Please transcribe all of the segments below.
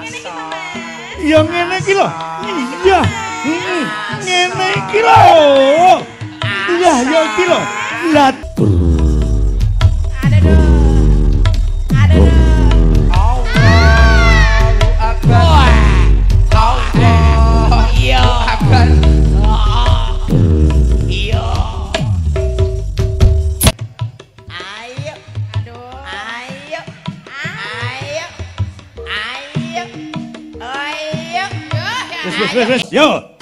Ngene iki to, Mas. Ya ngene iki lho. Iya. Heeh. Ngene iki lho. Iya, ya iki lho. Lah. Aduh. Allahu Akbar. Allah. Iya. Akbar. Iya. Ayo. Aduh. Ayo. Ayo. Ayo. Ayo. Wis wis wis wis. Yo.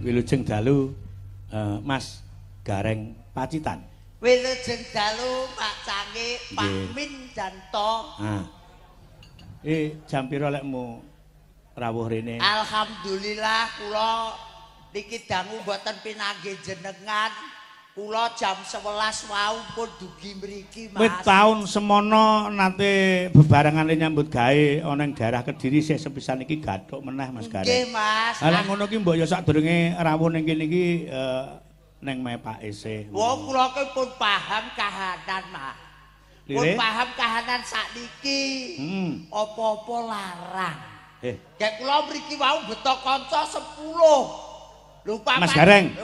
Wilujeng dalu Mas Gareng Pacitan. Wilujeng dalu Pak Cangik, Pak Min Janto. Ah. Jam pira lekmu rawuh rene? Alhamdulillah kula niki dangu mboten pinanggih jenengan. Kula jam 11 wau pun dugi mriki, Mas. Wit taun semono nate bebarengane nyambut gawe ana ing daerah Kediri sih sepisan iki gathuk meneh Mas Gareng. Nggih, Mas. Lah ngono ki mbok ya sadurunge rawuh ning kene iki ning mepake sih. Wong kula ki pun paham kahanan, Mas. Pun paham kahanan sakniki. Apa-apa larang. Gek kula mriki wau beto kanca 10. Lupa, Mas Gareng,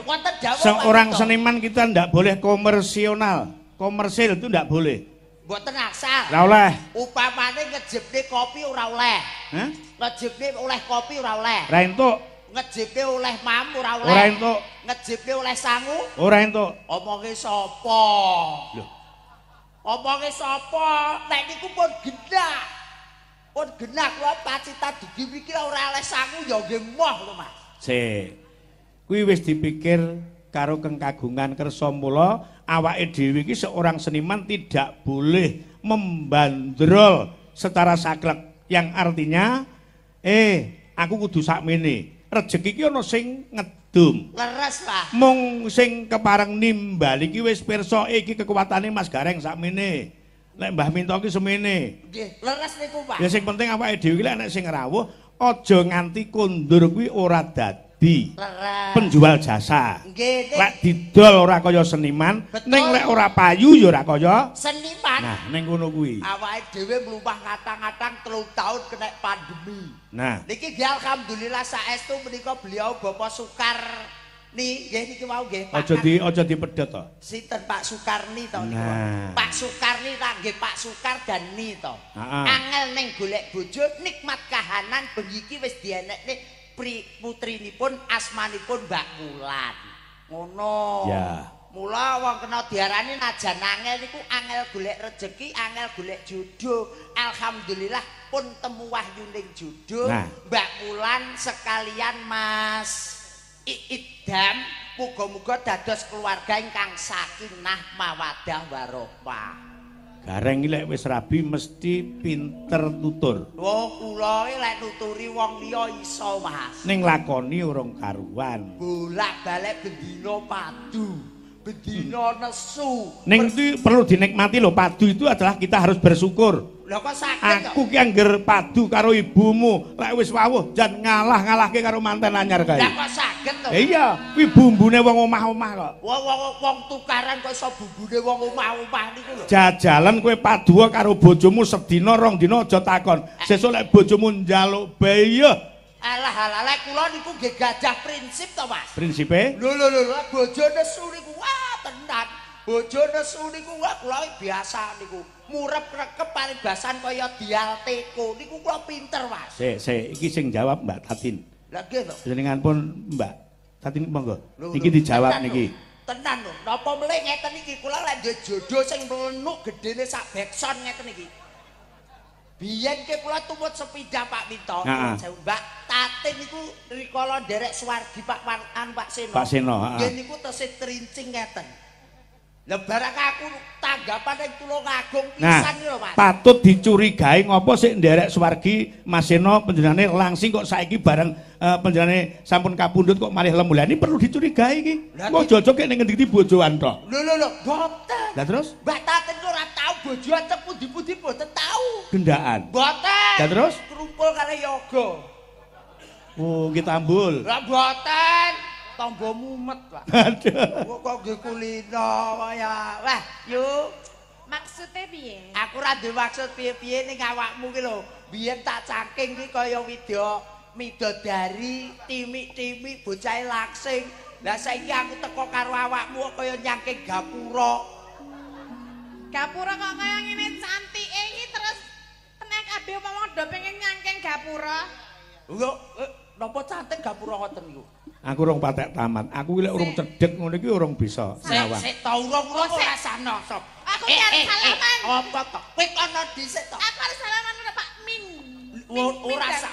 seorang seniman kita ndak boleh komersional. Komersil itu ndak boleh. Mboten asal. Ora oleh. Upamane ngejebne kopi ora oleh. Hah? Ngejebne oleh kopi ora oleh. Ora entuk. Ngejebne oleh mam ora oleh. Ora entuk. Ngejebne oleh sangu ora entuk. Omonge sapa? Lho. Omonge sapa? Nek niku pun genah. Pun genah kula Pacitan dugi mriki ora oleh sangu ya nggih moh lho, Mas. Sik. Kuwi wis dipikir karo Keng Kagungan Kersa mula Awake dhewe iki seorang seniman tidak boleh membandrol secara saklek, yang artinya aku kudu sakmene. Rejeki iki ana sing ngedum. Leres, Pak. Mung sing kepareng nimbal iki wis pirsa iki kekuatane Mas Gareng sakmene. Lek Mbah Minto iki semene. Nggih, leres niku, Pak. Ya sing penting awake dhewe iki lek nek sing rawuh aja nganti kondur kuwi ora dadi. Leres. Penjual jasa. Nggih. Lek didol ora kaya seniman, ning lek ora payu ya ora kaya seniman. Nah, ning kono kuwi. Awake dhewe mlumpah ngatang-ngatang 3 tahun kena pandemi. Nah, niki nggih alhamdulillah saestu menika beliau Bapak Sukarni nggih niki wau nggih. Aja dipedhot to. Sinten Pak Sukarni to niku. Pak Sukarni ta nggih Pak Sukar dan Ni to. Angel ning golek bojo nikmat kahanan bengi iki wis dienekne putrinipun asmanipun Mbak Wulan. Ngono. Ya. Mula wong kena diarani najan angel niku angel golek rejeki, angel golek jodoh. Alhamdulillah pun temu wahyuning jodoh. Nah. Mbak Wulan sekalian Mas Idam muga-muga dados keluarga ingkang sakinah mawaddah warahmah. Gareng iki lek wis rabi mesti pinter tutur. Wah, kula iki lek nuturi wong liya iso, Mas. Ning lakoni urung karuan. Bolak-balik bendina padu, bendina nesu. Ning itu perlu dinikmati lho, padu itu adalah kita harus bersyukur. Lha kok saged? Aku ki angger padu karo ibumu, lek wis wawuh jan ngalah-ngalahke karo manten anyar kae. Lah kok saged to? Iya, kuwi bumbune wong omah-omah kok. Wong tukaran kok iso bumbune wong omah-omah niku lho. Jajalan kowe paduwa karo bojomu sedina rong dina aja takon. Sesuk lek bojomu njaluk bae. Alah alah lek kula niku nggih gajah prinsip to, Mas. Prinsipe? Lho lho lho, bojo nesu niku wah tenan. Bojo nesu niku wah kula biasa niku. Murep rekep paribasan kaya dial teko niku kula pinter, Mas. Sik, sik, iki sing jawab Mbak Tatin. Lah nggih to. Jenengan pun Mbak Tatin monggo. Niki dijawab niki. Tenan lho, napa melih ngeten iki kula lek duwe jodoh sing mlenuk gedene sak bekson ngeten iki. Biyen ke kula tumut sepeda Pak Minto. Mbak Tatin niku rikala nderek swargi Pak Wan Pak Seno. Pak Seno, heeh. Nggih niku tesih trincing ngeten. Lah barang aku tanggapan ning Tulungagung pisan lho, Mas. Patut dicurigai ngopo sik nderek swargi Mas Seno panjenengane langsing kok saiki bareng panjenengane sampun kapundhut kok malih lemu. Lah ini perlu dicurigai iki. Kok jojo kek ning ngendi-endi bojoan tok. Lho lho lho, mboten. Lah terus? Mbak Tatin ora tau bojoan teng pundi-pundi mboten tau. Gendaan. Mboten. Lah terus? Krumpul kalih yoga. Oh, nggih tambul. Lah mboten. Tombo mumet, Pak. Aduh. Kok nggih kulino kaya. Wah, yuk. Maksude piye? Aku ora duwe maksud piye-piye ning awakmu ki lho. Biyen tak cangking ki kaya widya midodari, timik-timik bocahe langsing. Lah saiki aku teko karo awakmu kaya nyangking gapura. Gapura kok kaya ngene cantike iki terus tenek kabeh wong do pengen nyangking gapura. Lho, napa cantik gapura ngoten niku? Aku urung patek tamat. Aku lek urung cedhek ngono iki urung bisa nyawang. Sik ta urung-urung ora sano sop. Aku arep salaman. Apa to? Kowe kono dhisik to. Aku arep salaman karo Pak Min.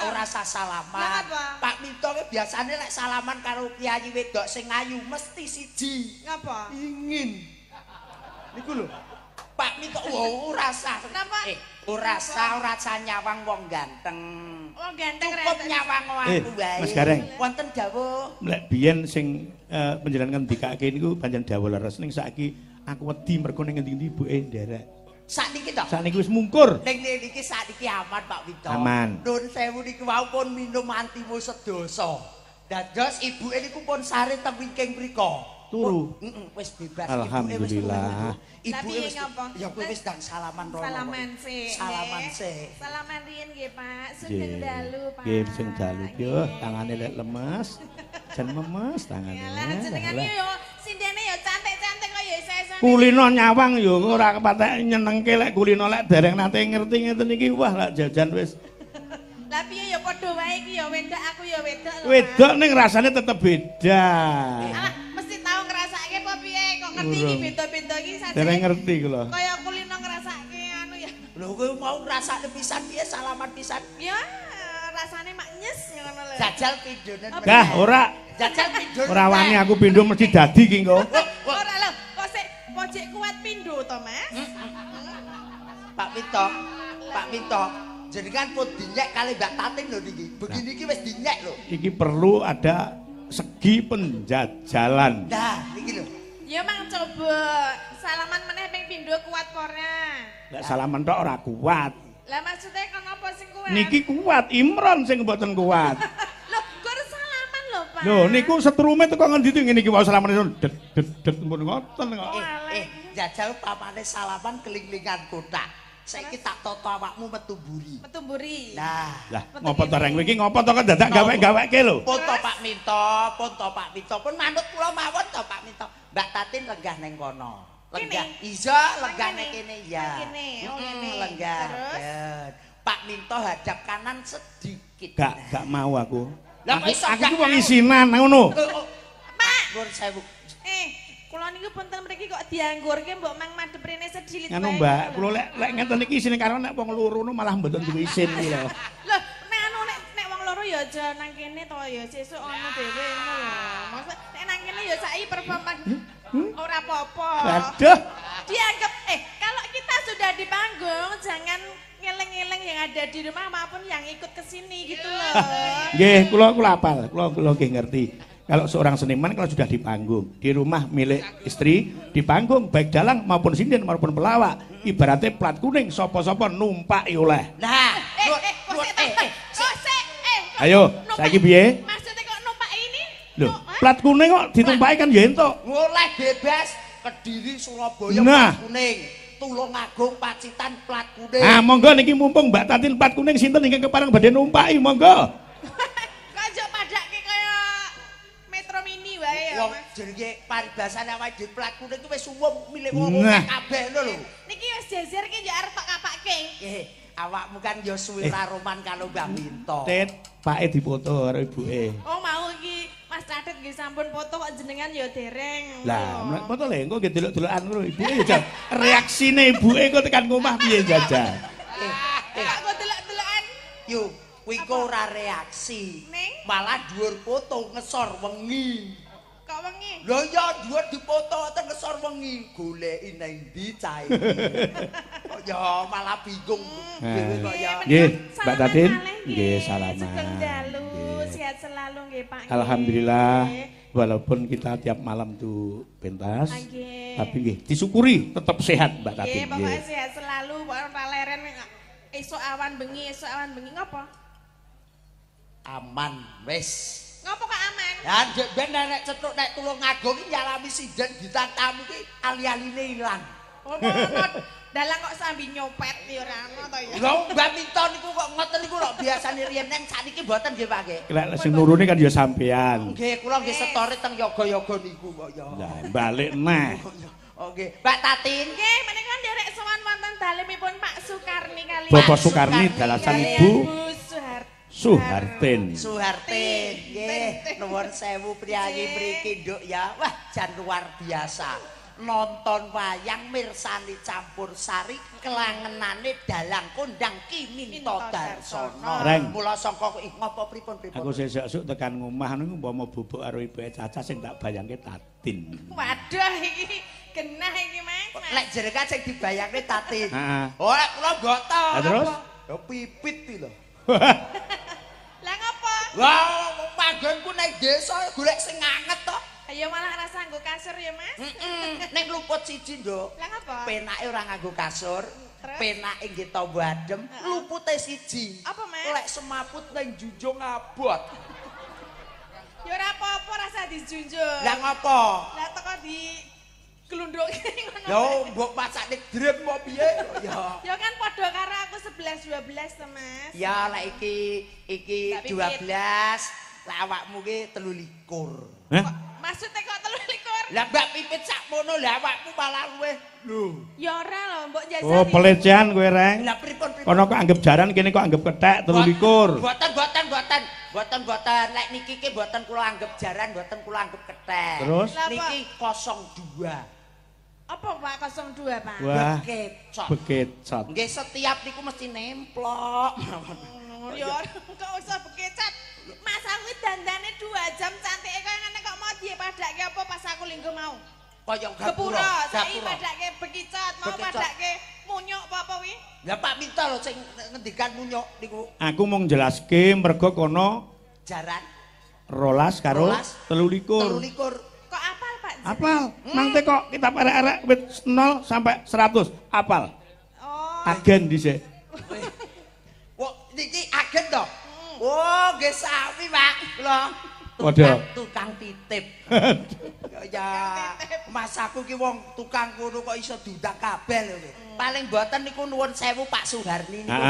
Ora sah salaman. Pak Minto ki biasane lek salaman karo kiai wedok sing ayu mesti siji. Ngapa? Ingin. Niku lho. Pak Minto ora sah. Ora sah nyawang wong ganteng. Wong ganteng cukup nyawang aku wae. Mas Gareng. Wonten dawuh. Lek biyen sing panjenengan ngendikake niku pancen dawuh leres ning saiki aku wedi mergo ning ngendi-endi ibuke nderek. Sakniki to? Sakniki wis mungkur. Ning niki sakniki aman Pak Minto. Aman. Nun sewu niku wau pun minum antimu sedasa. Dados ibuke niku pun sare teng wingking mriko. Turu. Heeh, wis bebas. Alhamdulillah. Ibuke wis ya kowe wis ndang salaman rono. Salaman sik. Salaman sik. Salaman riyin nggih, Pak. Sugeng dalu, Pak. Nggih, sugeng dalu. Yo, tangane lek lemes. Jan memes tangane. Lah jenengan yo sindene yo cantik-cantik kok yo isa-isane. Kulino nyawang yo ora kepatek nyenengke lek kulino lek dereng nate ngerti ngeten iki wah lek jajan wis. Lah piye yo padha wae iki yo wedok aku yo wedok lho. Wedok ning rasane tetep beda. Alah mesti tau ngrasake apa piye kok ngerti iki beda-beda iki sajane. Dereng ngerti kula. Kaya kulino ngrasake anu ya. Lho kowe mau ngrasakne pisan piye salaman pisan? Ya rasane mak nyes ngono lho. Jajal pindhone. Dah ora. Jajal pindhone. Ora wani aku pindho mesti dadi iki engko. Ora lho kok sik jek kuat pindho to, Mas? Pak Minto, Pak Minto, jenengan pun dinyek kali Mbak Tatin lho niki. Begini iki wis dinyek lho. Iki perlu ada segi penjajalan. Nah, niki lho. Ya mang coba salaman meneh ping pindho kuat apa ora? Lek salaman tok ora kuat. Lah maksudnya kon apa sing kuat? Niki kuat, Imron sing mboten kuat. Lho, gur salaman lho, Pak. Lho niku setrume teko ngendi to ngene iki wae salaman det det det pun ngoten kok. Jajal pamane salaman kelinglingan kotak. Saiki tak toto awakmu metu mburi. Metu mburi. Nah, lah ngopo to reng kowe iki ngopo to kok dadak gawe-gaweke lho. Pun to Pak Minto, pun to Pak Minto, pun manut kula mawon to Pak Minto. Mbak Tatin lenggah neng kono. Lenggah. Iya, lenggah neng kene ya. Oh ngene. Lenggah. Terus Pak Minto hadap kanan sedikit. Gak mau aku. Lah kok iso aku iki wong isinan ngono. Pak. Nuwun sewu. Kula niku punten mriki kok dianggurke mbok mang madhep rene sedilit wae. Ngono Mbak, kula lek ngeten iki isine karo nek wong loro no malah mboten duwe isin iki lho. Lho, nek anu nek wong loro ya aja nang kene to ya sesuk ono dhewe ngono lho. Maksud nek nang kene ya saiki performan ora apa-apa. Waduh. Dianggap kalau kita sudah di panggung jangan ngeleng-ngeleng yang ada di rumah maupun yang ikut ke sini gitu loh. Nggih, kula apal, kula nggih ngerti. Kalau seorang seniman kalau sudah di panggung, di rumah milik istri, di panggung baik dalang maupun sinden maupun pelawak, ibaratnya plat kuning sapa-sapa numpaki oleh. Nah, ayo, saiki piye? Maksudnya kok numpak ini? Loh, plat kuning kok ditumpaki kan ya entuk. Oleh bebas Kediri Surabaya plat kuning. Tulungagung Pacitan plat kuning. Ah, monggo niki mumpung Mbak Tatin plat kuning sinten ingkang kepareng badhe numpaki, monggo. Kok aja padake kaya Metro Mini wae ya, Wong jenenge paribasane awake dhewe plat kuning ku wis umum milik wong kabeh ngono lho. Niki wis jejer ki yo arep tok kapake. Awakmu kan yo suwe ra roman karo Mbak Minto. Tit, pake dipoto karo ibuke. Oh, mau iki Mas Catet nggih sampun foto kok jenengan ya dereng. Lah, foto lho engko nggih delok-delokan ngono ibuke ya reaksine ibuke kok tekan omah piye jajal. Kok delok-delokan. Yo, kuwi kok ora reaksi. Malah dhuwur foto ngesor wengi. Kok wengi? Lho ya dhuwur dipoto ten ngesor wengi, goleki nang ndi cah iki. Kok ya malah bingung dhewe kok ya. Nggih, Mbak Tatin. Nggih, salaman. Sugeng dalu, sehat selalu nggih Pak. Alhamdulillah, walaupun kita tiap malam tuh pentas, tapi nggih disyukuri tetap sehat Mbak Tatin. Nggih, pokoke sehat selalu, pokoke ora leren esuk awan bengi, esuk awan bengi ngopo? Aman wis. Ngopo kok aman? Ya ndek ben nek cethuk nek Tulungagung iki nyalami sinden bintang tamu ki ali-aline ilang. Oh, ngono. Dalang kok sambi nyopet ya ora ono to ya. Lho Mbak Minto niku kok ngoten niku kok biasane riyen neng sakniki mboten nggih Pak nggih. Lek sing nurune kan ya sampean. Nggih, kula nggih setore teng yoga-yoga niku kok ya. Lah balik neh. Oke, Mbak Tatin. Nggih, menika nderek sowan wonten dalemipun Pak Sukarni kaliyan. Bapak Sukarni dalasan Ibu Suhartin. Suhartin, nggih, nuwun sewu priyayi mriki nduk ya. Wah, jan luar biasa. Nonton wayang mirsani campur sari kelangenane dalang kondang Ki Minto Darsono. Mula sangka ngopo pripun-pripun. Aku sesuk-esuk tekan ngomah niku umpama bubuk karo ibuke Caca sing tak bayangke Tatin. Waduh iki genah iki Mas. Lek jenengan sing dibayangke Tatin. Heeh. Oh, lek kula mboten. Lah terus? Ya pipit iki lho. Lah ngopo? Wah, panggonku nang desa golek sing anget to. Ya malah rasa nganggo kasur ya, Mas. Heeh. Ning luput siji, Nduk. Lah ngapa? Penake ora nganggo kasur, penake nggih tombo adem, lupute siji. Apa, Mas? Lek semaput ning junjung abot. Ya ora apa-apa rasa dijunjung. Lah ngopo? Lah teko di glundhuke ngono. Ya mbok macakne drem apa piye? Ya. Ya kan padha karo aku 11 12 to, Mas. Ya lek iki 12, lek awakmu ki 23. Hah? Maksudnya kok 23? Lah Mbak Pipit sakmono lah awakmu malah luweh. Lho. Ya ora lho, mbok jajal. Oh, pelecehan kowe, Reng. Lah pripun-pripun? Kono kok anggap jaran kene kok anggap kethek 23. Mboten mboten mboten. Mboten mboten. Lek niki ki mboten kula anggap jaran, mboten kula anggap kethek. Terus niki 02. Apa Pak 02, Pak? Wah, bekecot. Bekecot. Nggih setiap niku mesti nemplok. Ya kok usah bekecot. Mas aku dandane 2 jam cantike kaya ngene kok mau dipadake apa pas aku linggo mau. Kaya gapura. Saiki padake bekicot, mau padake munyuk apa-apa kuwi? Lah Pak Minto lho sing ngendikan munyuk niku. Aku mung jelaske mergo kono jaran 12 karo 23. Kok apal Pak? Apal. Nang teko kitab arek-arek wit 0 sampai 100 apal. Oh. Agen dhisik. Wah, niki agen to? Oh, nggih sawi, Pak. Lho. Tukang titip. Ya, mas aku ki wong tukang kono kok iso diundang kabeh lho. Paling mboten niku nuwun sewu Pak Suharni niku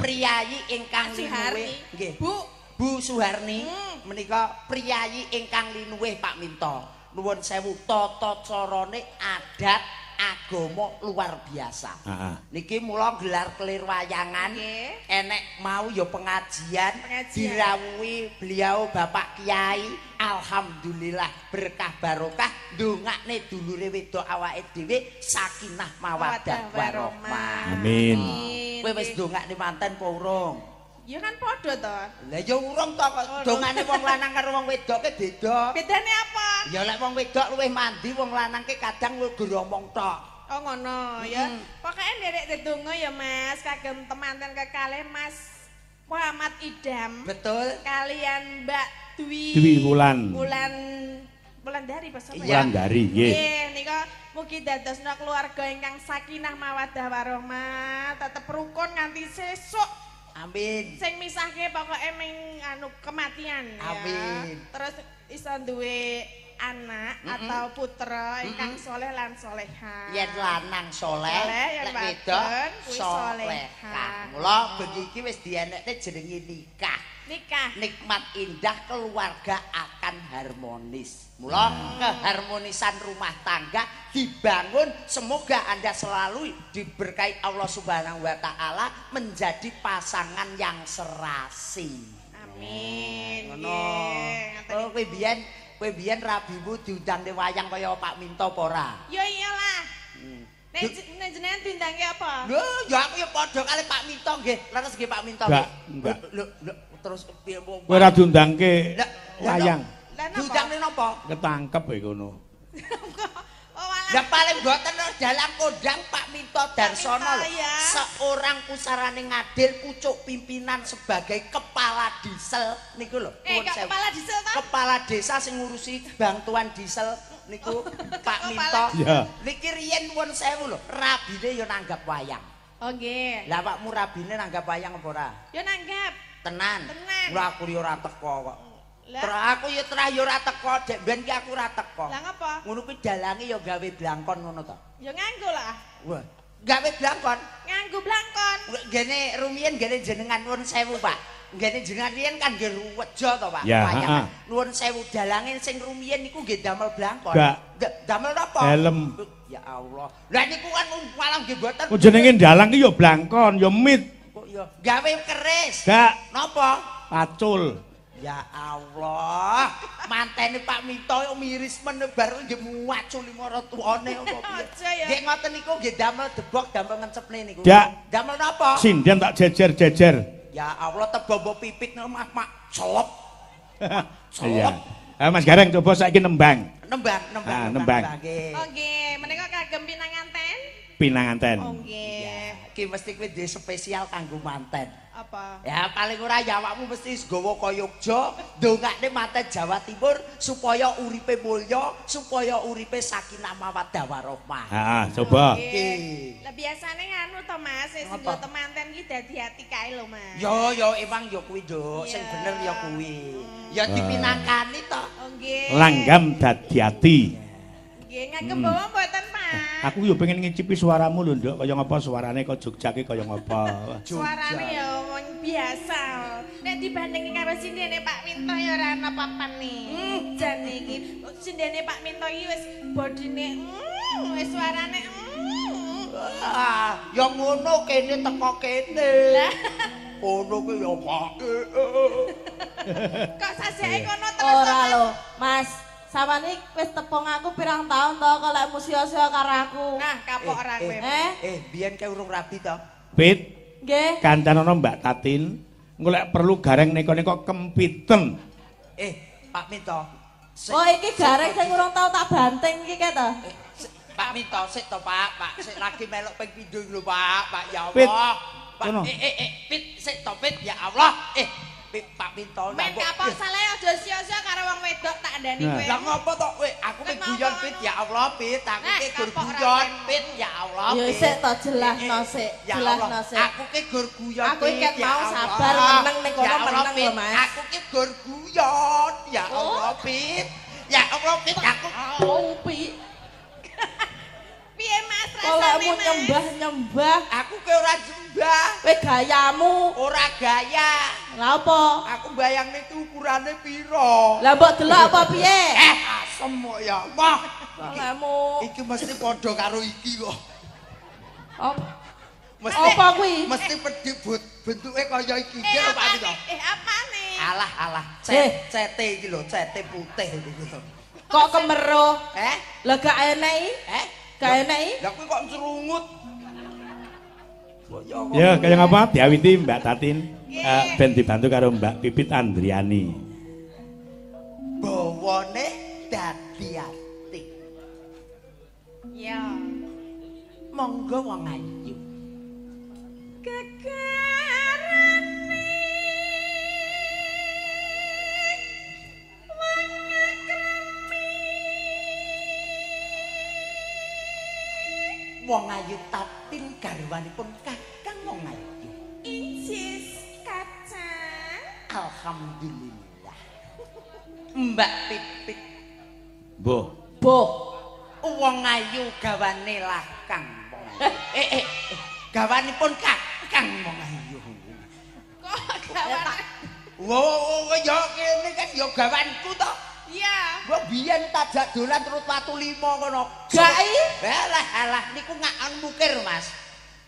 priyayi ingkang linuwih. Nggih. Bu Suharni menika priyayi ingkang linuwih Pak Minto. Nuwun sewu tata carane adat agama luar biasa. Niki mula gelar kelir wayangan, enek mau ya pengajian, dirawuhi beliau Bapak Kiai. Alhamdulillah berkah barokah ndongakne dulure wedok awake dhewe sakinah mawaddah warahmah. Amin. Kowe wis ndongakne manten apa urung? Ya kan padha to. Lah ya urung to kok dongane wong lanang karo wong wedok ke beda. Bedane apa? Ya lek wong wedok luwih mandi, wong lanang ke kadang gur omong tok. Oh ngono ya. Pokoke nderek ndedonga ya Mas kagem temanten kekalih Mas Muhammad Idam. Betul. Kalian Mbak Dwi Wulan. Wulandari apa sapa ya? Wulandari nggih. Nggih nika mugi dadosna keluarga ingkang sakinah mawaddah warahmah, tetep rukun nganti sesuk. Amin. Sing misahke pokoke ming anu kematian ya. Amin. Terus iso duwe anak atau putra ingkang soleh lan solehah. Yen lanang soleh, lek wedok solehah. Mula bengi iki wis dienekne jenenge nikah. Nikah. Nikmat indah keluarga akan harmonis. Mula keharmonisan rumah tangga dibangun, semoga Anda selalu diberkahi Allah Subhanahu wa taala menjadi pasangan yang serasi. Amin. Ngono. Oh, kowe biyen rabimu diundang ning wayang kaya Pak Minto apa ora? Ya iyalah. Nek jenengan diundangke apa? Lho, ya aku ya padha kali Pak Minto nggih. Leres nggih Pak Minto nggih. Enggak. Lho, terus piye kowe ora diundangke wayang? Diundang ning napa? Ketangkep kowe ngono. Oh walah. Lah paling mboten dalang kondang Pak Minto Darsono lho. Seorang pusarane ngadil pucuk pimpinan sebagai kepala diesel niku lho. Kepala diesel ta? Kepala desa sing ngurusi bantuan diesel niku Pak Minto. Niki riyen nuwun sewu lho, rabine ya nanggap wayang. Oh nggih. Lah awakmu rabine nanggap wayang apa ora? Ya nanggap. Tenan. Lah aku ya ora teko kok. Lah aku ya terah ya ora teko, dek ben ki aku ora teko. Lah ngapa? Ngono kuwi dalange ya gawe blangkon ngono to. Ya nganggo lah. Wah, gawe blangkon. Nganggo blangkon. Gene rumiyin gene jenengan nuwun sewu, Pak. Gene jenengan riyen kan nggih ruwejo to, Pak. Wayangan. Nuwun sewu dalange sing rumiyin niku nggih damel blangkon. Damel napa? Helm. Ya Allah. Lah niku kan malah nggih mboten. Kok jenenge dalang ki ya blangkon, ya mit. Kok ya gawe keris. Gak. Napa? Pacul. Ya Allah, mantene Pak Minto yo miris men baru nggih muaculi maratuwane apa piye. Nggih ngoten niku nggih damel debok, damel ngencepne niku. Damel napa? Sinden tak jejer-jejer. Ya Allah, tebo mbok pipit mak mak celop. Iya. Mas Gareng coba saiki nembang. Nembang. Nggih. Oh nggih, menika kagem pinanganten? Pinanganten. Oh nggih. Iki mesti kuwi duwe spesial kanggo manten. Apa? Ya paling ora ya awakmu mesti nggawa kayogja ndongakne manten Jawa Timur supaya uripe mulya, supaya uripe sakinah mawaddah warahmah. Heeh, coba. Iki. Lah biasane nganu to Mas, sing nggo temanten iki dadi ati kae lho Mas. Yo yo emang yo kuwi Nduk, sing bener ya kuwi. Ya dipinangkani to. Oh nggih. Langgam dadi ati. Nggih, ngagem bawa mboten Pak. Aku yo pengen ngicipi suaramu lho Nduk, kaya ngapa suarane kok Jogja ki kaya ngapa. Suarane ya wong biasa. Nek dibandingi karo sindene Pak Minto ya ora ana apa-apane. Jan iki sindene Pak Minto iki wis bodine wis suarane Ah, ya ngono kene teko kene. Lah ngono ki ya Pak. Kok saseke kono terus ora lho, Mas. Samane wis tepung aku pirang taun to kok lek musio-sio karo aku. Nah, kapok ora kowe. Biyen kae urung rabi to. Pit. Nggih. Kancanono Mbak Tatin, engko lek perlu gareng neko-neko kempiten. Pak Minto. Oh iki gareng sing urung tau tak banting iki ke to. Pak Minto sik to Pak, Pak sik lagi melok ping pindho lho Pak, Pak ya Allah. Pak Pit sik to Pit ya Allah. Pit Pak Minto men kapok salah aja sia-sia karo wong wedok tak andani kowe. Lah ngopo to kowe? Aku ki guyon Pit ya Allah Pit, aku ki gur guyon Pit ya Allah. Ya sik to jelasno sik, jelasno sik. Aku ki gur guyon. Aku iki mau sabar meneng ning kono meneng lho Mas. Aku ki gur guyon ya Allah Pit. Ya Allah Pit aku. Oh Pit. Piye Mas rasane Mas? Nyembah-nyembah. Aku ki ora nyembah. Kowe gayamu ora gaya. Lah apa? Aku bayangne iki ukurane pira? Lah mbok delok apa piye? Asem kok ya. Wah, lemu. Iki mesti padha karo iki kok. Apa? Mesti apa kuwi? Mesti pedhi bentuke kaya iki iki lho Pak Minto. Apane? Alah alah, cete iki lho, cete putih iki lho. Kok kemeruh? Lah gak enek iki? Gak enek iki? Lah kuwi kok ncrungut. Ya, kaya ngapa diawiti Mbak Tatin ben dibantu karo Mbak Pipit Andriani. Bawane dadi ati. Ya. Monggo wong ayu. Gegarane wong akrami. Wong ayu Tatin garwanipun Kakang wong ayu. Incis kacang. Alhamdulillah. Mbak Pipit. Boh. Boh. Wong ayu gawane lakang wong ayu. Gawanipun Kakang wong ayu. Kok gawan? Wo ya kene kan ya gawanku to. Iya. Mbok biyen tajak dolan terus watu 5 kono. Gak i? Alah alah niku ngakon mukir Mas.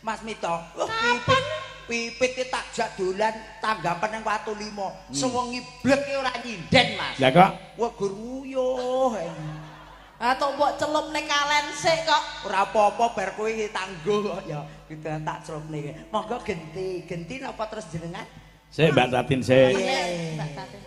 Mas Mito. Pipit pipit ki tajak dolan tanggapan nang watu 5. Sewengi blek ki ora nyinden Mas. Lah kok wah gur nguyuh. Ah tok mbok celup ning kalen sik kok. Ora apa-apa bar kowe tangguh kok ya. Kita tak celupne. Monggo genti, genti napa terus jenengan? Sik Mbak Tatin sik. Mbak Tatin.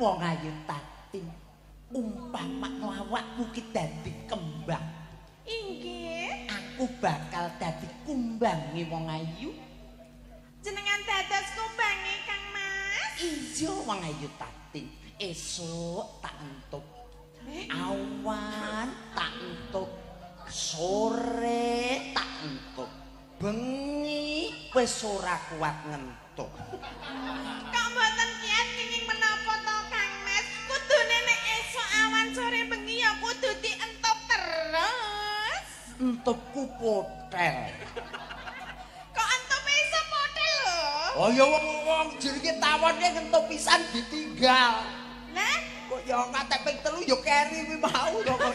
Wong ayu Tatin umpamakno awakmu ki dadi kembang. Inggih. Aku bakal dadi kumbange wong ayu. Jenengan dados kumbange Kang Mas? Iya wong ayu Tatin. Esuk tak entuk. Awan tak entuk. Sore tak entuk. Bengi wis ora kuat ngentuk. Kok mboten kiat kenging menapa to Kang Mas? Kudune nek esuk awan sore bengi ya kudu dientup terus. Entupku potel. Kok entup iso potel lho? Oh ya wong jenenge tawon ki ngentup pisan ditinggal. Lah kok ya ngatek ping 3 ya keri kuwi mau to kok.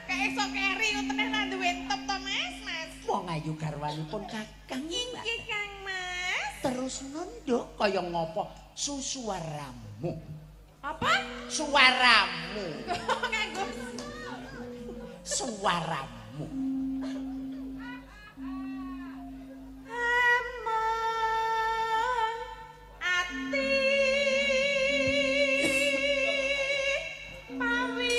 Kek iso keri utene ra duwe entup to Mas, Mas. Wong ayu garwanipun Kakang. Inggih Kang Mas. Terus nunduk kaya ngopo susuaramu. Apa? Suaramu. Nganggo suaramu. Among ati pawi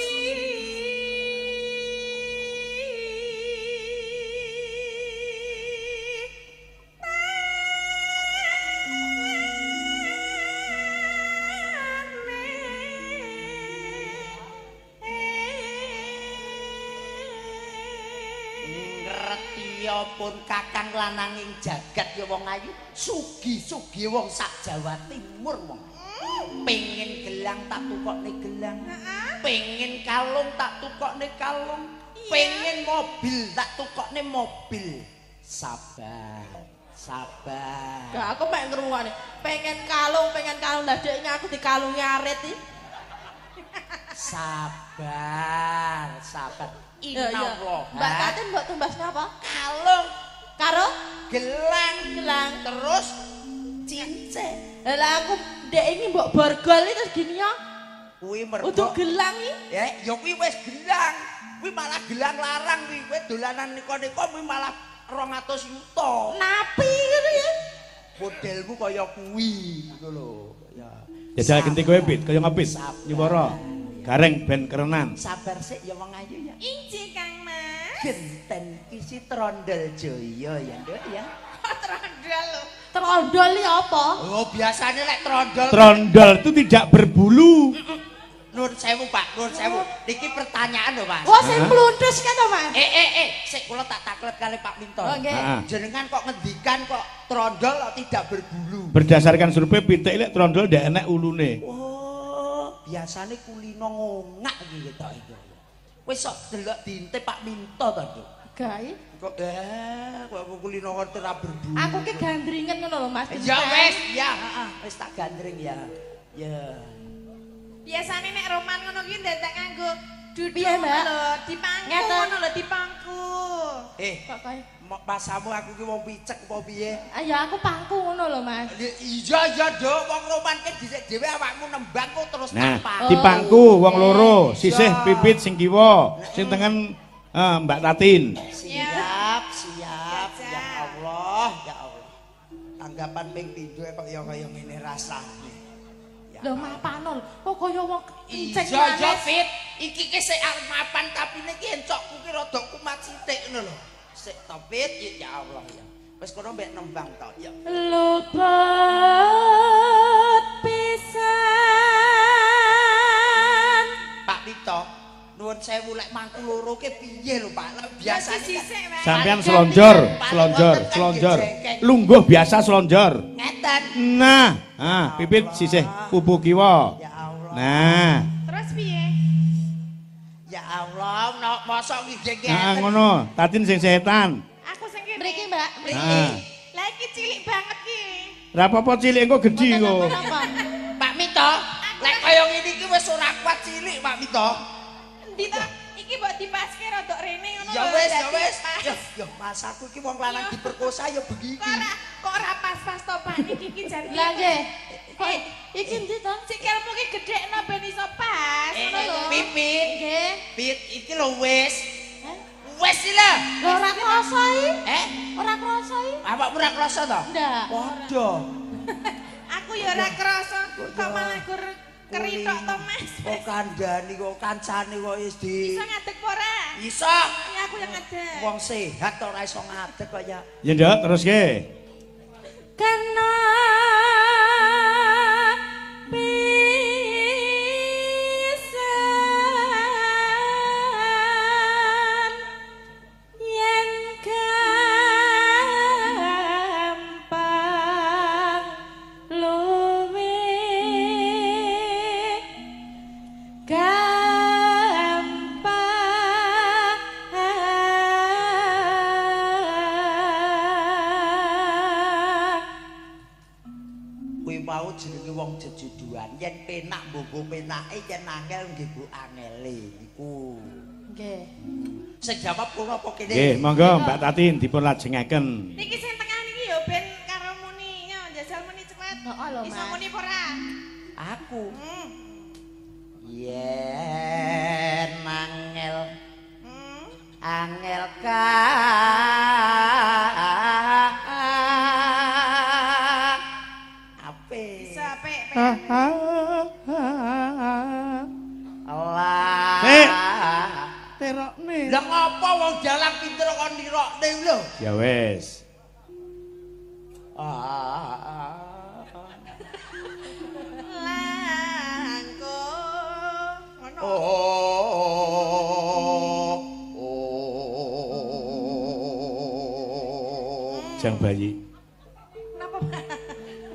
Pun kakang lanang ing jagat ya wong ayu sugi-sugi wong sak Jawa Timur wong. Pengen gelang tak tukokne gelang, pengen kalung tak tukokne kalung, pengen mobil tak tukokne mobil. Sabar, sabar. Gak aku mek ngrungokne. Pengen kalung lah dekne aku dikalungi arit iki. Sabar, sabar. Inna Allah. Mbak Tatin mbok tumbasne apa? Kalung. Karo? Gelang, Gelang. Terus cincin. Lah aku ndek ini mbok borgol terus gini ya. Kuwi mergo Untuk gelang iki. Ya, ya kuwi wis gelang. Kuwi malah gelang larang kuwi. Kowe dolanan niko-niko kuwi malah 200 yuta. Napi ngono ya. Modelmu kaya kuwi ngono lho. Ya. Jajal genti kowe Pit, kaya ngepit. Nyuwara. Gareng ben kerenan. Sabar sik ya wong ayu ya. Inji Kang Mas. Genten iki si Trondol Jaya ya, Nduk ya. Kok trondol lho? Trondol iki apa? Oh, biasanya lek trondol. Trondol itu tidak berbulu. Nur sewu, Pak, nur sewu. Niki pertanyaan lho, Mas. Wah, sing mluntus kan to, Mas? Sik kula tak taklet kali Pak Minto. Oh, nggih. Jenengan kok ngendikan kok trondol kok tidak berbulu. Berdasarkan survei pitik lek trondol ndak enek ulune. Oh, biasane kulino ngongak iki ketok iki. Wis sok delok diintip Pak Minto to, Nduk. Gawe. Kok kok kulino ora berbulu. Aku ki gandringan ngono lho, Mas. Ya wis, ya, heeh, wis tak gandring ya. Ya. Biasane nek roman ngono ki dadak nganggo duduk lho, dipangku ngono lho, dipangku. Kok kowe pasamu aku ki wong picek apa piye? Ya aku pangku ngono lho, Mas. Iya iya, Nduk, wong roman ki dhisik dhewe awakmu nembang kok terus tak pangku. Dipangku wong loro, sisih pipit sing kiwa, sing tengen Mbak Tatin. Siap, siap. Ya Allah, ya Allah. Tanggapan ping pindho kok ya kaya ngene rasane. Lho mapan lho, kok kaya wong kenceng. Iya iya Fit, iki ki sik arep mapan tapi niki encokku ki rada kumat sithik ngono lho. Sik to Fit, ya Allah ya. Wis kono mbek nembang to ya. Luput pisan. Pak Pito, nuwun sewu lek mangku loro ki piye lho Pak? Lek biasane sampean selonjor, selonjor, selonjor. Lungguh biasa selonjor. Ngeten. Nah, ah, pipit sisih pupu kiwa. Ya Allah. Nah, terus piye? Ya Allah, no, mosok iki ngeten. Nah, ngono, Tatin sing setan. Aku sing kene. Mriki, Mbak. Mriki. Lah iki cilik banget ki. Lah apa-apa cilik engko gedhi kok. Pak Mito, lek kaya ngene iki wis ora kuat cilik, Pak Mito. Endi to? Iki mbok dipaske rodok rene ngono lho. Ya wis, ya wis. Ya, ya Mas aku iki wong lanang diperkosa ya bengi iki. Kok ora pas-pas to Pak niki iki jan. Lah nggih. Kok iki endi to? Sikilmu ki gedhekno ben iso pas ngono lho. Pipit. Nggih. Pit iki lho wis. Wis iki lho. Lho ora krasa iki. Ora krasa iki. Awakmu ora krasa to? Ndak. Padha. Aku ya ora krasa kok malah gur keritok to Mas. Kok kandhani kok kancane kok wis di. Iso ngadeg apa ora? Iso. Ya aku yang ngadeg. Wong sehat ora iso ngadeg kok ya. Ya Nduk, terus ke. Kena pisan yen gampang luwe gampang kuwi mau jenenge wong jejuduan yen penak mbok penake yen angel nggih mbok angele iku. Nggih. Sing jawab kono apa kene? Nggih, monggo Mbak Tatin dipun lajengaken. Niki sing tengah niki ya ben karo muni yo njajal muni cepet. Heeh lho, Mas. Iso muni apa ora? Aku. Yen angel. Angel ka ape. Iso apik. Allah. Sik. Terokne. Lah ngopo wong dalang pinter kon nirokne lho? Ya wis. Langko ngono. Jang bayi. Napa, Pak?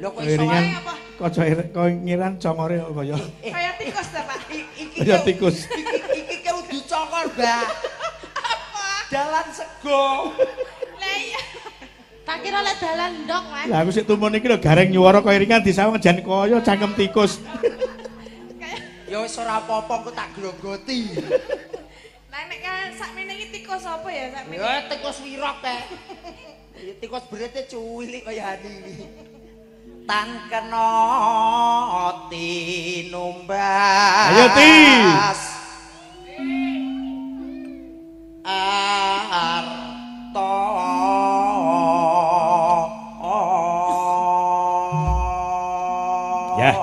Lho kok iso Iringan wae apa? Kaca kok ngiran congore kok kaya Kaya tikus ta, Pak? Iki kaya tikus. Iki ki udu congor, Mbak. Apa? Dalan sego. Lah iya. Tak kira lek dalan ndok, Mas. Lah aku sik tumun iki lho gareng nyuwara kaya ringan disawang jan kaya cangkem tikus. Ya wis ora apa-apa engko tak grogoti. Lah nek sakmene iki tikus apa ya sakmene? Ya tikus wirok kae. Tikus berete cuwilik kaya Hani iki. Tan kena tinumbas. Ayo Ti. Arta. Ya.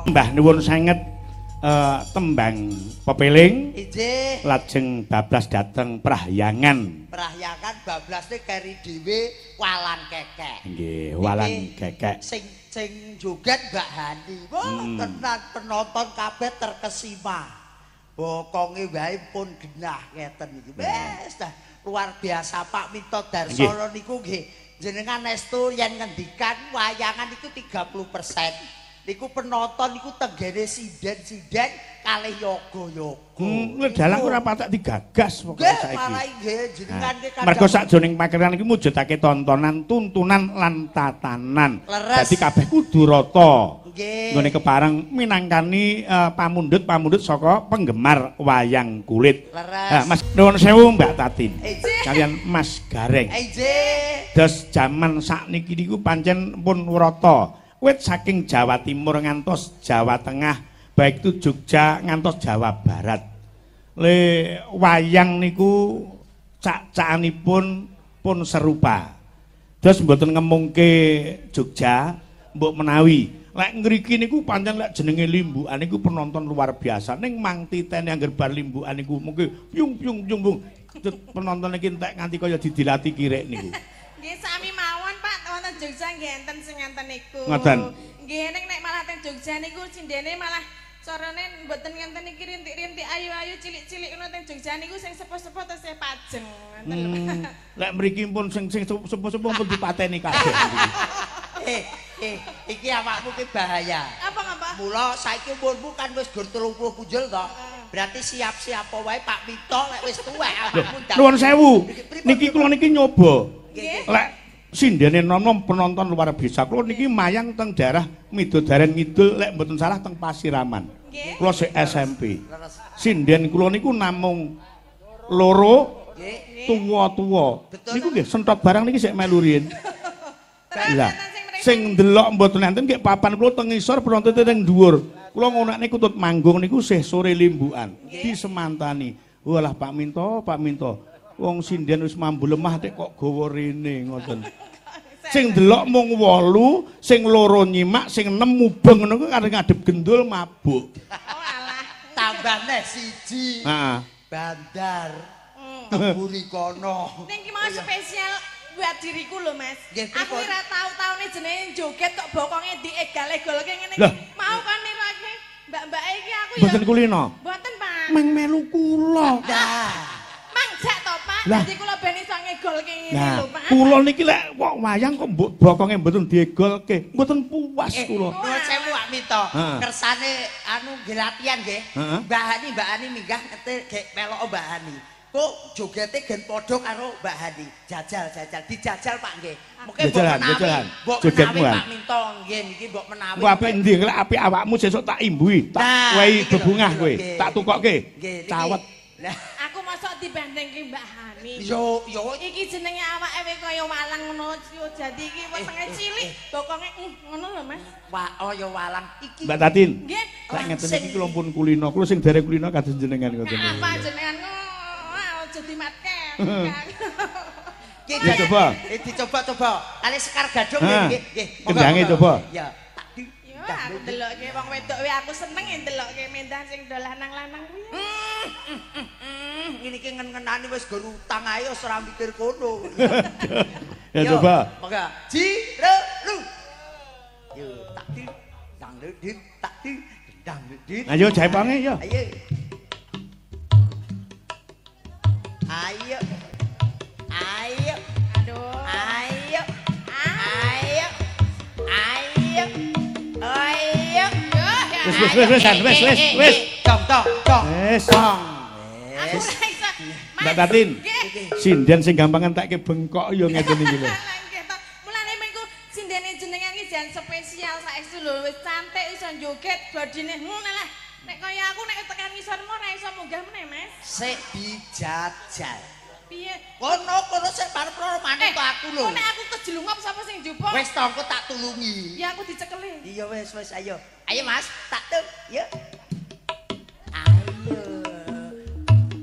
Mbah nuwun sanget tembang pepeling. Inggih. Lajeng bablas dateng Prahyangan. Prahyangan bablasne keri dhewe walang kekek. Nggih, walang kekek. Sing sing joget Mbak Hani. Wah, tenan penonton kabeh terkesima. Bokonge wae pun genah ngeten iki. Wis dah luar biasa Pak Minto Darsono niku nggih. Jenengan estu yen ngendikan wayangan niku 30%. Niku penonton niku tenggene sinden-sinden kalih yoga-yoga. Dalang ora patek digagas pokoke saiki. Nggih, jenengan nggih kadang. Mergo sakjroning pakeran iki mujudake tontonan, tuntunan lan tatanan. Dadi kabeh kudu rata. Nggih. Nggone kepareng minangkani pamundhut-pamundhut saka penggemar wayang kulit. Leres. Mas nuwun sewu Mbak Tatin. Inggih. Kalian Mas Gareng. Inggih. Dos jaman sakniki niku pancen pun rata. Wit saking Jawa Timur ngantos Jawa Tengah, baik itu Jogja ngantos Jawa Barat. Le wayang niku cak-cakanipun pun serupa. Terus mboten ngemungke Jogja, mbok menawi. Lek ngriki niku pancen lek jenenge limbukan niku penonton luar biasa. Ning mang titene angger bar limbukan niku mungkin pyung pyung pyung pyung. Penonton iki entek nganti kaya didilati kirek niku. Nggih sami mawon Pak, wonten Jogja nggih enten sing ngenten niku. Ngoten. Nggih ning nek malah teng Jogja niku sindene malah carane mboten ngenten iki rintik-rintik ayu-ayu cilik-cilik ngono teng Jogja niku sing sepuh-sepuh tesih pajeng. Ngoten lho. Lek mriki pun sing sing sepuh-sepuh pun dipateni kabeh. Iki awakmu ki bahaya. Apa ngapa? Mula saiki umurmu kan wis gur 30 punjul to. Berarti siap-siap wae Pak Minto lek wis tuwek awakmu ndak. Nuwun sewu. Niki kula niki nyoba. Lek sindene nom-nom penonton luar biasa. Kula niki mayang teng daerah Midodaren Ngidul lek mboten salah teng Pasiraman. Kula sik SMP. Sinden kula niku namung loro tuwa-tuwa. Niku nggih sentot barang niki sik melu riyin. Lah sing ndelok mboten enten nggih papan kula teng ngisor penonton teng dhuwur. Kula ngonakne kutut manggung niku sih sore limbukan. Disemantani. Walah Pak Minto, Pak Minto. Wong sinden wis mambu lemah tek kok gawa rene ngoten. Sing ndelok mung 8, sing loro nyimak, sing 6 mubeng ngono kuwi arep ngadep gendul mabuk. Oh alah. Tambah neh siji. Heeh. Bandar. Temburi kono. Ning iki mau spesial buat diriku lho Mas. Aku ora tau-taune jenenge joget kok bokonge diegal-egolke ngene iki. Mau kon nirake mbak-mbake iki aku ya. Mboten kulino. Mboten, Pak. Meng melu kula. Mangjak to, Pak. Dadi kula ben iso ngegolke ngene lho, Pak. Kula niki lek kok wayang kok mbok bokonge mboten diegolke, mboten puas kula. Nuwun sewu Pak Minto. Kersane anu nggih latihan nggih. Mbak Hani, Mbak Hani minggah ngete gek melok Mbak Hani. Kok jogete gen padha karo Mbak Hani. Jajal, jajal, dijajal Pak nggih. Mungkin mbok menawi, mbok menawi Pak Minto nggih niki mbok menawi. Ku apik endi lek apik awakmu sesuk tak imbuhi, tak wehi bebungah kowe, tak tukokke. Cawet. Aku mosok dibandingke Mbak Hani. Yo yo iki jenenge awake wae kaya walang ngono yo jadi iki wetenge cilik bokonge ngono lho Mas. Wah, oh ya walang iki. Mbak Tatin. Nggih. Lek ngeten iki kula pun kulino, kula sing derek kulino kados jenengan ngoten. Apa jenengan aja dimatke. Nggih coba. Dicoba-coba. Kali Sekar Gadung nggih nggih. Kendange coba. Ya. Yo aku ndelokke wong wedok wae aku seneng ndelokke mendah sing do lanang-lanang kuwi. Ngene iki ngen-ngenani wis go utang ae wis ora mikir kono. Ya coba. Monggo. Ji ro lu. Yo tak di dang di tak di dang di. Ayo jaiponge yo. Ayo. Ayo. Ayo. Aduh. Ayo. Ayo. Ayo. Ayo. Wis wis wis wis wis wis wis. Dong dong dong. Wis. Aku ora iso. Mbak Tatin. Sinden sing gampang entekke bengkok ya ngeten iki lho. Nggih to. Mulane mengko sindene jenengan iki jan spesial saestu lho wis cantik iso joget bodine ngono lah. Nek kaya aku nek tekan ngisormu ora iso munggah meneh, Mas. Sik dijajal. Piye? Kono kono sik parep rono manut aku lho. Nek aku kejelungop sapa sing njupuk? Wis to engko tak tulungi. Ya aku dicekeli. Iya wis wis ayo. Ayo Mas, tak tung. Yuk. Ayo.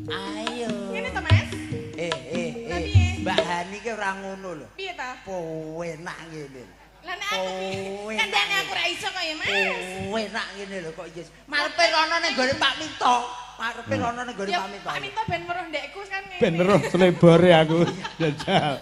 Ayo. Ngene to Mas? Mbak Hani ki ora ngono lho. Piye ta? Penak ngene. Lah nek aku piye? Kandhane aku ora iso kok ya Mas. Penak ngene lho kok iya. Marepe rono ning gone Pak Minto. Marepe rono ning gone Pak Minto. Pak Minto ben weruh ndekku kan ngene. Ben weruh slebore aku jajal.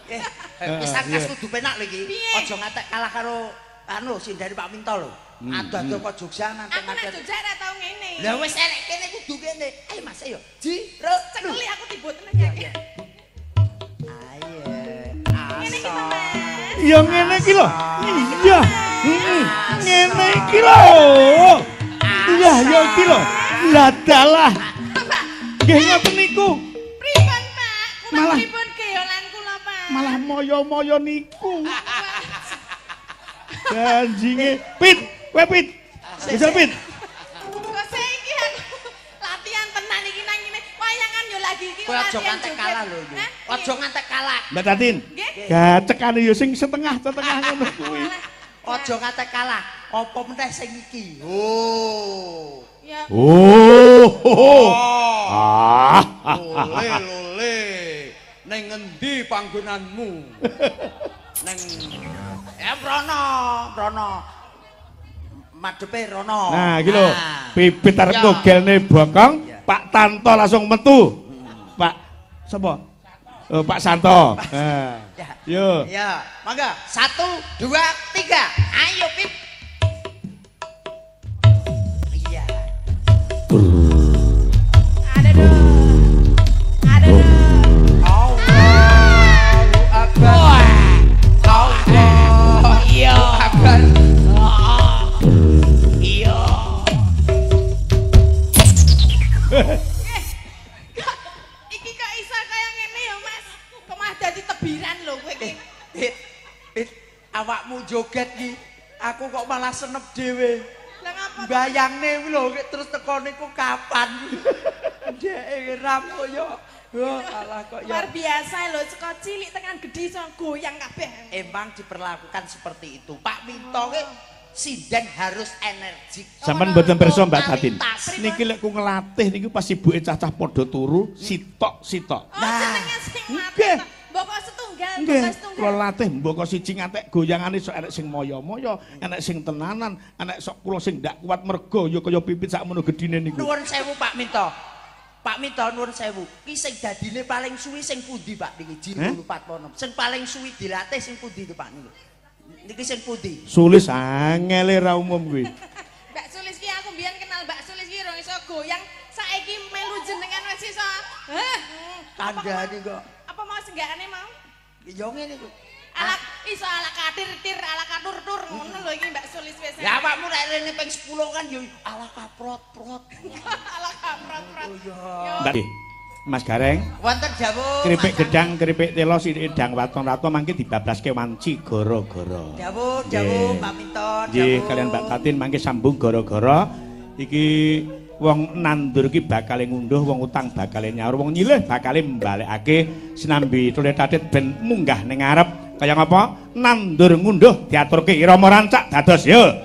Wis angkas kudu penak lho iki. Aja ngatek kalah karo anu sindane Pak Minto lho. Ado-ado kok Jogja nganti aku nek Jogja ora tau ngene. Lah wis elek kene kudu kene. Ayo Mas ayo. Ji, ro, cekeli aku tiboten iki. Ayo. Ngene iki to Mas. Ya ngene iki lho. Iya. Heeh. Ngene iki lho. Iya, ya iki lho. Lah dalah. Nggih ngoten niku. Pripun, Pak? Kula pripun geyolan kula, Pak? Malah moyo-moyo niku. Janjinge pit, kowe pit. Bisa pit. Kok saiki aku latihan tenan iki nang ngene. Wayangan yo lagi iki latihan. Aja ngantek kalah lho iki. Aja ngantek kalah. Mbak Tatin. Gacekane yo sing setengah-setengah ngono kuwi. Aja ngantek kalah. Apa meneh sing iki? Oh. Ya. Oh. Ah. Lole lole. Ning ngendi panggonanmu? Neng rono, rono. Madepe rono. Nah, iki lho. Bibit arep ngogelne bokong, Pak Tanto langsung metu. Pak sapa? Oh, Pak Santo. Nah. Yo. Ya, mangga. 1 2 3. Ayo, Pip. Iya. Ada dong. Ada dong. Allahu Akbar. Allah. Iya. Akbar. Iya. Iki kok iso kaya ngene ya, Mas? Kok malah dadi tebiran lho kowe iki. Pit, Pit, awakmu joget iki. Aku kok malah senep dhewe. Lah ngapa? Bayangne kuwi lho terus teko niku kapan? Ndeke rampung yo. Wah, alah kok ya. Luar biasa lho, saka cilik tekan gedhe iso goyang kabeh. Emang diperlakukan seperti itu. Pak Minto ki sinden harus energik. Sampeyan mboten pirsa Mbak Tatin. Niki lek ku ngelatih niku pas ibuke cacah padha turu sitok-sitok. Oh, jenenge sing latih. Mbok kok setunggal, mbok setunggal. Kula latih mbok kok siji ngantek goyangane sok enek sing moyo-moyo, enek sing tenanan, enek sok kula sing ndak kuat mergo ya kaya pipit sakmono gedine niku. Nuwun sewu Pak Minto. Pak Minto nuwun sewu. Ki sing dadine paling suwi sing pundi Pak niki? Ji 46. Sing paling suwi dilatih sing pundi to Pak niku? Niki sing pundi? Sulis angele ra umum kuwi. Mbak Sulis ki aku mbiyen kenal Mbak Sulis ki rong iso goyang, saiki melu jenengan wis iso. Heh, kandhane kok. Apa mau senggakane mau? Ya ngene kok. Ala iso ala katir-tir, ala katur-tur ngono lho iki Mbak Sulis wis. Ya awakmu nek rene ping 10 kan ya ala kaprot-prot. Ala kaprot-prot. Oh iya. Mbak Mas Gareng. Wonten dawuh. Keripik gedang, keripik telo, sithik edang waton-waton mangke dibablaske wanci gara-gara. Dawuh, dawuh Pak Minto, dawuh. Nggih, kalian Mbak Tatin mangke sambung gara-gara iki wong nandur iki bakale ngunduh, wong utang bakale nyaur, wong nyilih bakale mbalekake sinambi tulit-tatit ben munggah ning ngarep. Kaya ngapa? Nandur ngunduh diaturke irama rancak dados yo.